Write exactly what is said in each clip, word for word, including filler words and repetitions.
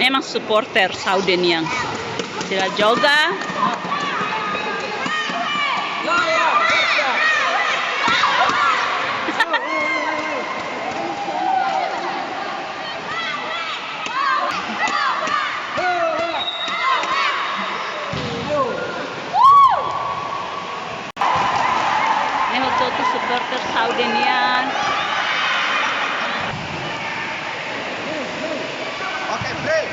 Ne'e mak suporter Saúde nian. Sira joga. Ne'e hotu-hotu suporter Saúde nian. Oke, play.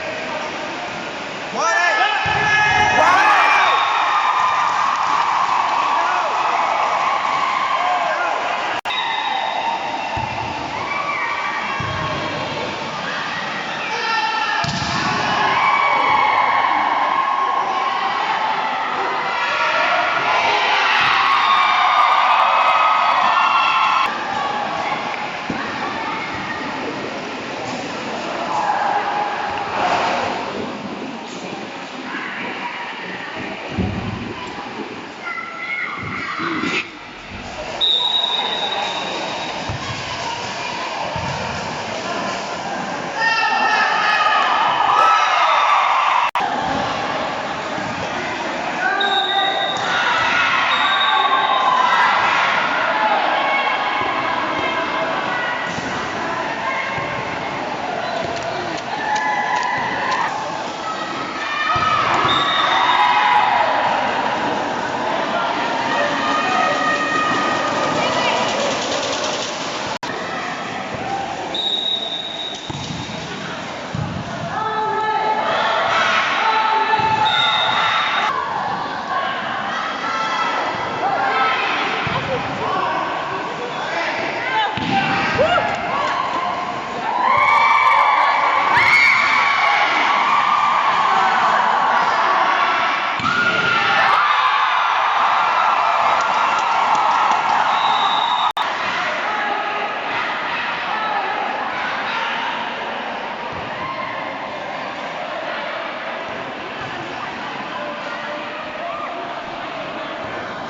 Bora.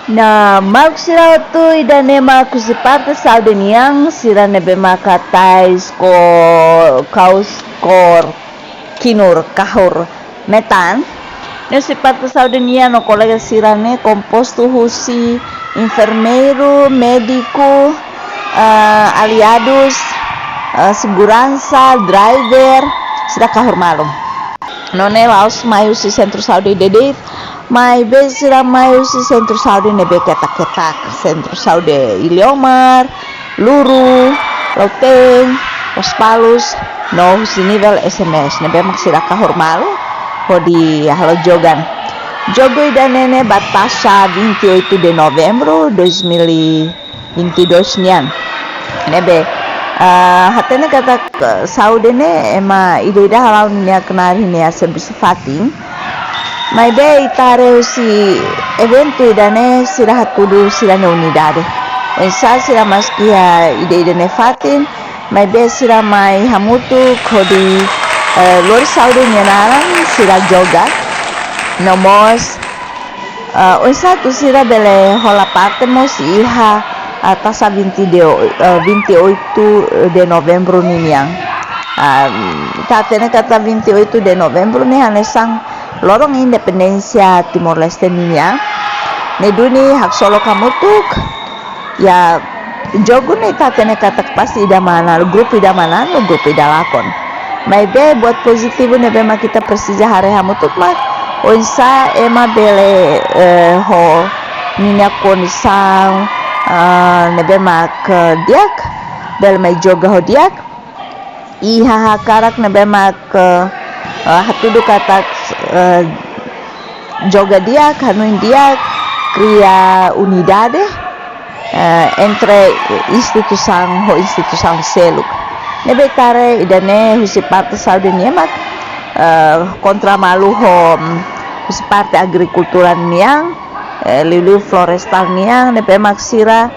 Nah, maluk sira hotu, ida-ne'e mak husi parte Saúde nian, sira ne'ebé mak hatais ho kaus kór kinur kahur metan. Ne'e husi parte Saúde nian no kolega sira-ne'e kompostu husi enfermeiru, médiku, eh, aliadus, eh, seguransa, driver, sira kahur malu. No ne'e la'ós mai husi Sentru Saúde ida de'it, maibé sira mai husi Sentru Saúde ne'ebé ketak-ketak, Sentru Saúde Iliomar, Luru, Lautém, Lospalos, no husi nivel S M S, ne'ebé mak sira kahur malu hodi halo jogan. Jogu ida-ne'e ne'e ba taxa vinte e oito de novembro dois mil e vinte e dois nian. Ne'ebé, ah, hatene katak, eh, Saúde ne'e ema ida-idak hala'o ninia knaar, ninia servisu fatin. Maibé ita haree husi eventu ida-ne'e sira hatudu sira-nia unidade. Oinsá sira maski iha ida-idak ne'e fatin, maibé sira mai hamutuk hodi, eh, lori Saúde nia naran, sira joga. No mós, eh, oinsá atu sira bele hola parte mós iha, eh, taxa vinte de, eh, vinte e oito de novembro ninian. Ah, ita hatene katak vinte e oito de novembro ne'e hanesan loron independénsia Timor-Leste ninian. Ne'e duni haksolok hamutuk. Ya, jogu ne'e ita hatene katak pasti ida manán, grupu ida manán, grupu ida lakon. Maibé buat pozitivu ne'ebé mak ita presiza haree hamutuk mak oinsá ema bele, eh, ho ninia kondisaun, eh, ne'ebé mak di'ak, bele mai joga ho di'ak. Iha hakarak ne'ebé mak, eh, hatudu katak, eh, joga di'ak, hanoin di'ak, kria unidade, eh, entre instituisaun ho instituisaun seluk. Ne'ebé ita haree ida-ne'e husi parte Saúde nian mak, eh, kontra malu ho, mm, husi parte agrikultura nian, eh, liuliu florestál nian, ne'ebé mak sira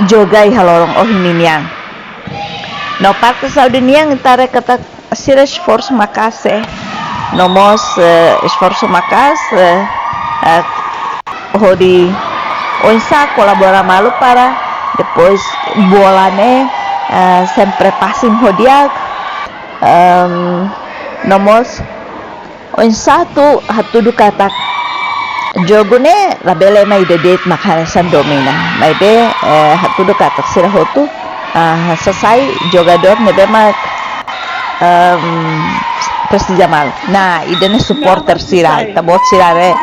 joga iha loron ohin ninian. No parte Saúde nian ita haree katak sira esforsu maka'as, eh, no mós, eh, esforsu maka'as, eh, eh, hodi oinsá kolabora malu para depois bola ne'e, eh, sempre passing ho di'ak, em, No mós oinsá atu hatudu katak jogu ne'e labele ema ida de'it mak hanesan domina. Maibé, eh, hatudu katak sira hotu, ah, sasai jogadór ne'ebé mak, ehm, presiza malu. Nah, ida-ne'e supporter sira, ita-boot sira ne'e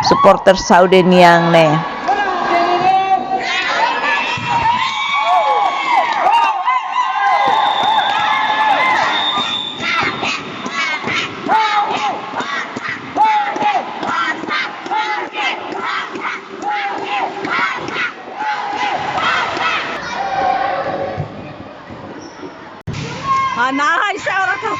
supporter saúde nian ne'e. Ah, nah, esa ora tu.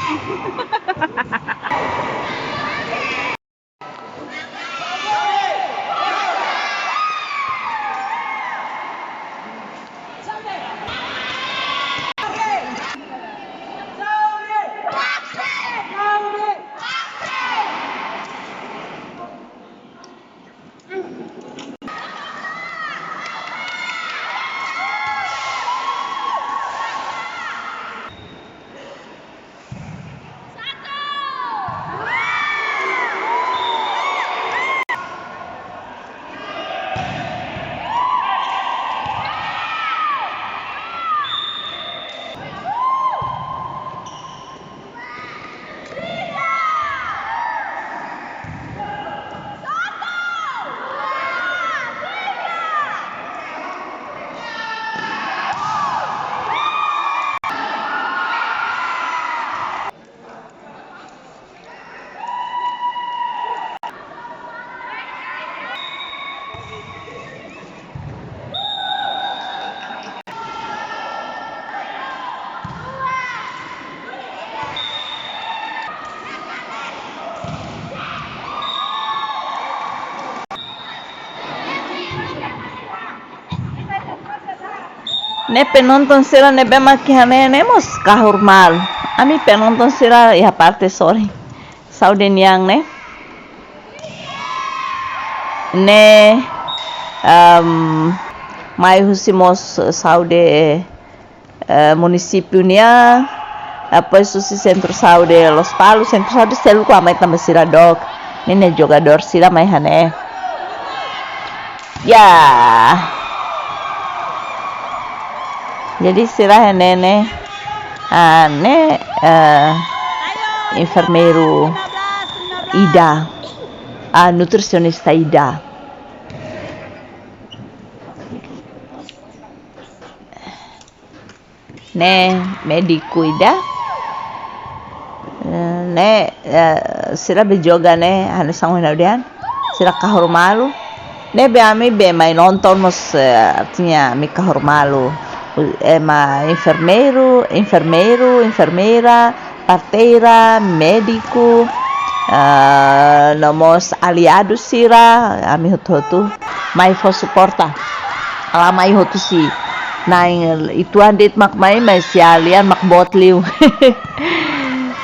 Ne'e penonton sira ne'ebé mak iha ne'e ne'e mós kahur malu. Ami penonton sira iha parte sorin. Saúde nian ne'e. Ne'e, ehm, mai husi mós saúde, eh, munisípiu nian, depois husi Sentru Saúde Lospalos, Sentru Saúde seluk mai tanba sira dook. Ne'e jogadór sira mai iha ne'e. Ya. Jadi sira iha ne'e ne'e, ah, ne'e, eh, enfermeiru Ida, ah, nutrisionista Ida. Ne'e médiku Ida. Eh, ne'e, eh, sira be joga ne'e, hanesan ohin ha'u dehan. Sira kahur malu. Ne'ebé ami be mai nonton mós, eh, artinya ami kahur malu. Ema enfermeiru, enfermeiru, enfermeira, parteira, médiku, eh, no mós aliadu sira, ami hotu-hotu mai fó suporta. Ha'u mai hotu si. Nah, ituan de'it mak mai, maibé se alian mak boot liu.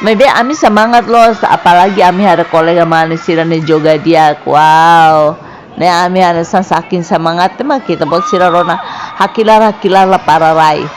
Maibé ami semangat loos, apalagi ami haree kolega mane sira ne'e joga di'ak. Wow. Ne'e ami hanesan sakin semangat mak ita-boot sira rona hakilar-hakilar la para rai.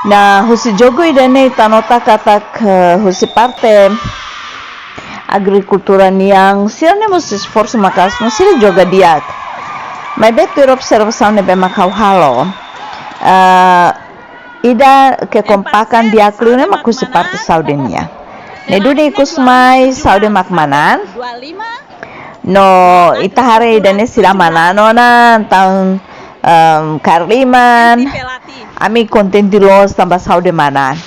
Nah, husi jogu ida-ne'e ita nota katak, eh, husi parte agrikultura nian sira-ne'e mós esforsu maka'as no sira joga di'ak. Maibé tuir observasaun ne'ebé mak ha'u halo, eh, ida kekompakan di'ak liu ne'e mak husi parte saúde nian. Ne'e duni ikus mai saúde mak manán. No ita haree ida-ne'e sira manán ona, entaun, em, kaer liman. Ami kontente loos tanba saúde manán.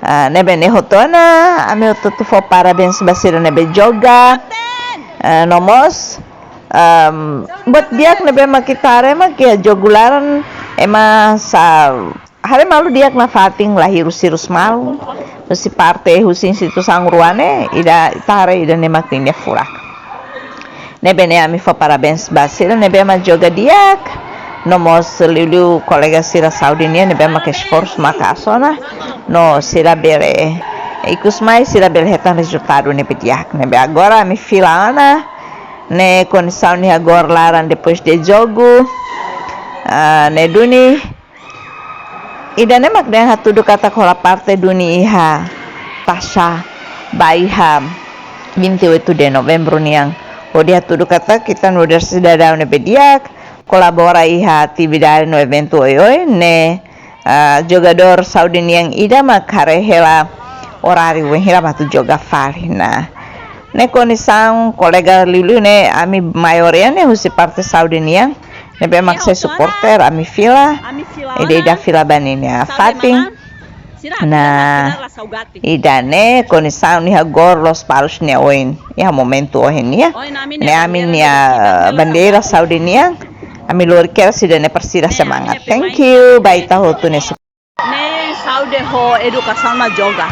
Ah, ne'ebé ne'e hotu ona, ami hotu-hotu fó parabéns ba sira ne'ebé joga. Eh, no mós, em, buat di'ak ne'ebé mak ita haree mak iha jogu laran ema sa haree malu di'ak nafatin, la hirus-hirus malu. Husi parte husi instituisaun rua ne'e, ida ita haree ida-ne'e mak nia furak. Ne'ebé ne'e ami fó parabéns ba sira ne'ebé mak joga di'ak. No mós liuliu kolega sira saúde nian ne'ebé mak esforsu maka'as ona. No sira bele, ikus mai sira bele hetan rezultadu ne'ebé di'ak. Ne'ebé agora ami fila ona ne'e kondisaun iha gor laran depois de jogu. Ah, ne'e duni. Ida-ne'e mak dehan hatudu katak hola parte duni iha taxa ba iha vinte e oito de Novembro nian. Hodi hatudu katak ita nu'udar sidadaun ne'ebé di'ak, kolabora iha atividade no eventu oioin ne'e, ah, jogadór saúde nian ida mak haree hela oráriu bainhira mak atu joga fali. Nah, ne'e kondisaun kolega liuliu ne'e ami maioria ne'e husi parte saúde nian. Ne'ebé mak sei suporter ami fila, ida-ida fila ba ninia fatin. Nah, ida-ne'e kondisaun iha gor Lospalos nia oin iha momentu ohin nian. Ne'e ami-nia bandeira saúde nian. Ami lori kedas ida-ne'e, presiza semangat. Thank you ba ita hotu ne'e. Ne'e saúde ho edukasaun mak joga.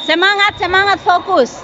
Semangat, semangat, fokus.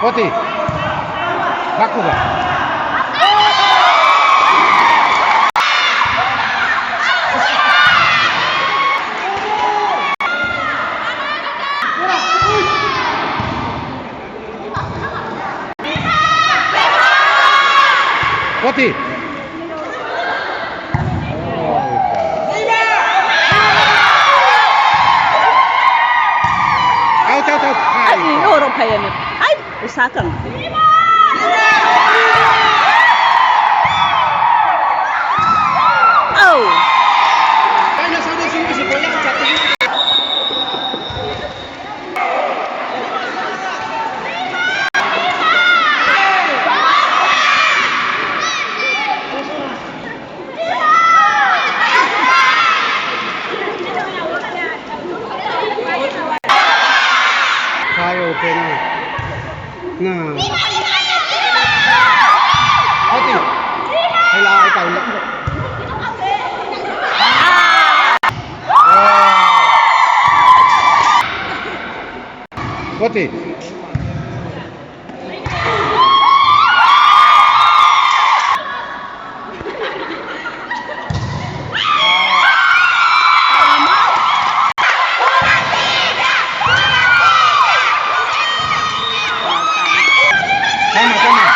Foti. Baku ba. Foti. Out, out, out. Ai, oro payame. Ai, usakan. Oh. Kayo pena. Nah. Hati. Hela, hela, hela. Foti. Sama, sama.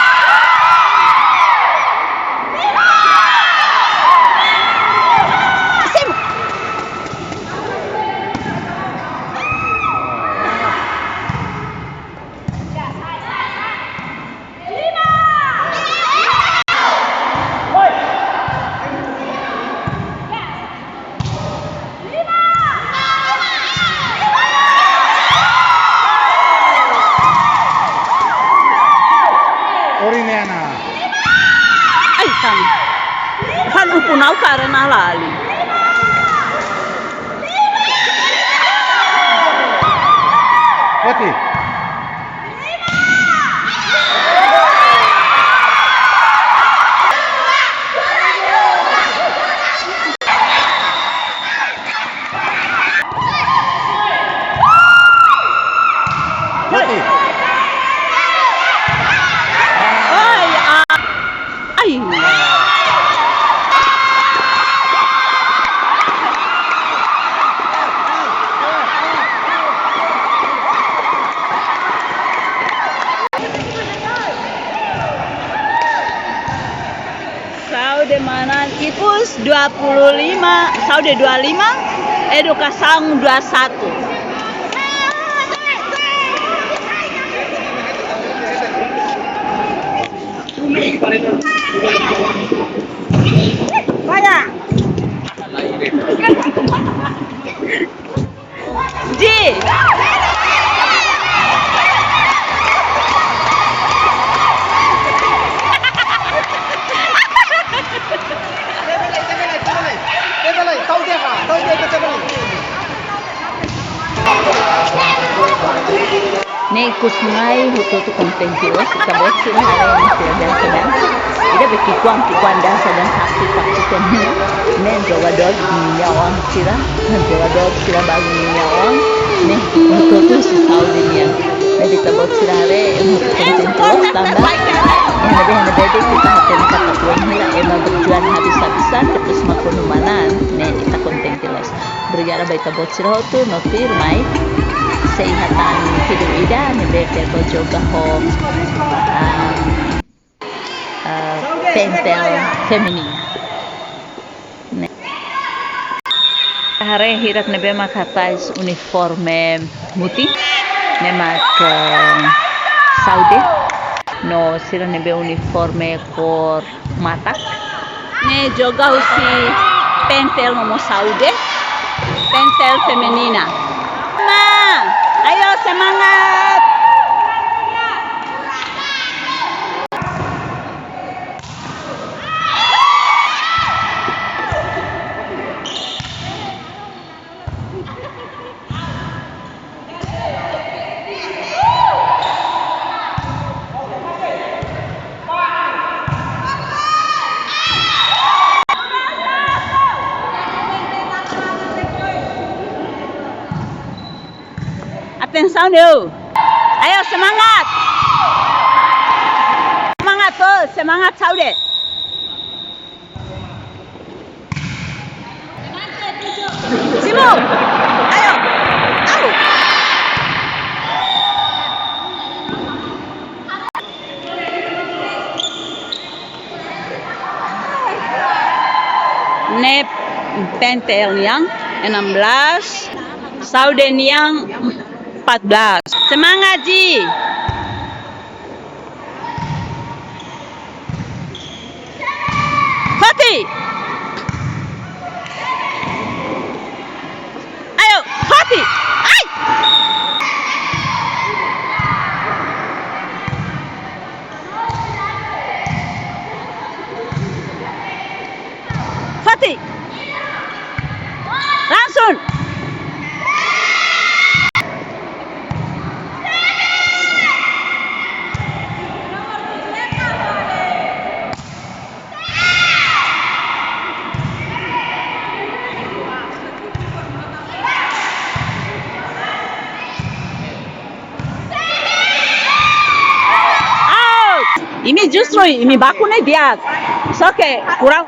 Orine ana. Ai, tan. Kan upu nau karena lali. Foti. Foti. Ai, ah. Ai. Saúde manán ikus dua puluh lima, Saúde dua lima, Edukasaun dua satu. Vaya. Di. Ne'e ikus mai hotu-hotu kontente loos, ita-boot sira haree ema sira dansa-dansa. Ida be ki'ikoan, ki'ikoan dansa-dansa aksi taktik ne'e. Ne'e jogadór nia oan sira, jogadór sira balu nia oan. Ne'e hotu-hotu husi Saúde nian. Ne'ebé ita-boot sira haree, ema hotu kontente loos tanba. Iha ne'ebé, iha ne'ebé de'it ita hatene katak ohin hira ema berjuang habis-habisan, depois mak konu manán, ne'e ita kontente loos. Obrigada ba ita-boot sira hotu, no tuirmai sei iha tan vídeo ida ne'ebé Telbo joga ho, ah, ah, Pentel feminina. Ne'e. Haree hirak ne'ebé mak hatais uniforme mutin, ne'e mak, eh, Saúde. No sira ne'ebé uniforme kór matak. Ne'e joga husi Pentel no mós Saúde. Pentel feminina. Ma, ayo semangat. Atensaun, yo. Ayo, semangat. Semangat, saúde. Simu. Ayo. Au. Ne'e P N T L nian enam belas, Saúde nian empat belas. Semangat, Ji. Foti. Ayo, foti. Ai. Foti. Langsung. Out. Imi justru, imi baku ne'e di'ak. Só ke kurang